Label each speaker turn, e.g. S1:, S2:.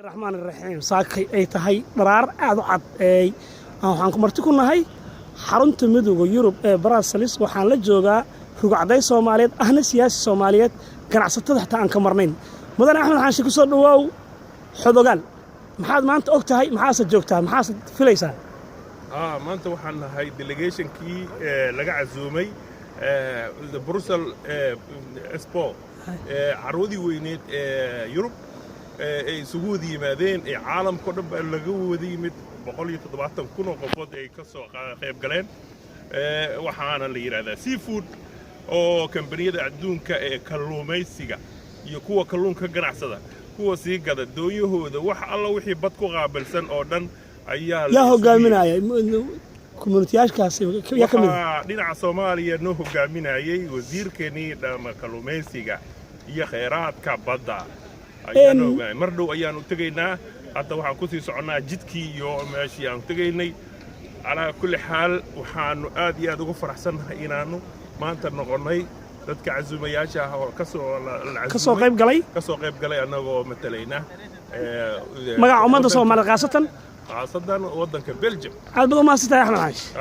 S1: Raxmaan raxiim. Saakay ay tahay dharaar aad u cad ee waxaan ku marti ku nahay xarunta Midowga Yurub ee Brussels. Waxaan la joogaa rugcadday Soomaaliyeed, ahna siyaasi Soomaaliyeed, ganacsatada xataa aan ka marnayn, mudane Axmed Xaashi. Ku soo dhawaaw Xodogaal. Maxaad maanta og tahay? Maxaase joogtaa? Maxaase filaysaa?
S2: Maanta waxaan nahay delegationkii laga casuumay Brussels Expo, carwadii weyneed ee Yurub ay isugu wada yimaadeen, ee caalamka o dhan baa laga wada yimid. 170,000 oo qofood ay ka soo qayb galeen. Waxaana la yidhahdaa Seafood, oo kambaniyada adduunka ee kalluumaysiga iyo kuwa kalluunka ganacsada, kuwa sii gada doonyahooda, wax alla wixii bad ku qaabilsan oo dhan ayaa
S1: yaa hogaaminaya communitiyaashkaasi? Yaa ka mid?
S2: Waxaa dhinaca Soomaaliya noo hogaaminayay wasiirkeenii dhama kalluumaysiga iyo khayraadka badda ayaa noo hogaaminay. Mar dhow ayaanu tegaynaa. Hadda waxaan kusii soconnaa jidkii iyo meeshii aanu tegaynay. Calaa kulli xaal, waxaanu aad iyo aad ugu faraxsannahay inaannu maanta noqonnay dadka casuumayaasha ah oo kasoo
S1: ka soo qayb galay.
S2: Ka soo qayb galay, annagoo matalayna
S1: magaca ummadda Soomaaliyeed, khaasatan
S2: khaasatan waddanka Belgium.
S1: Aad baad u mahadsantahay, Axmed Xaashi.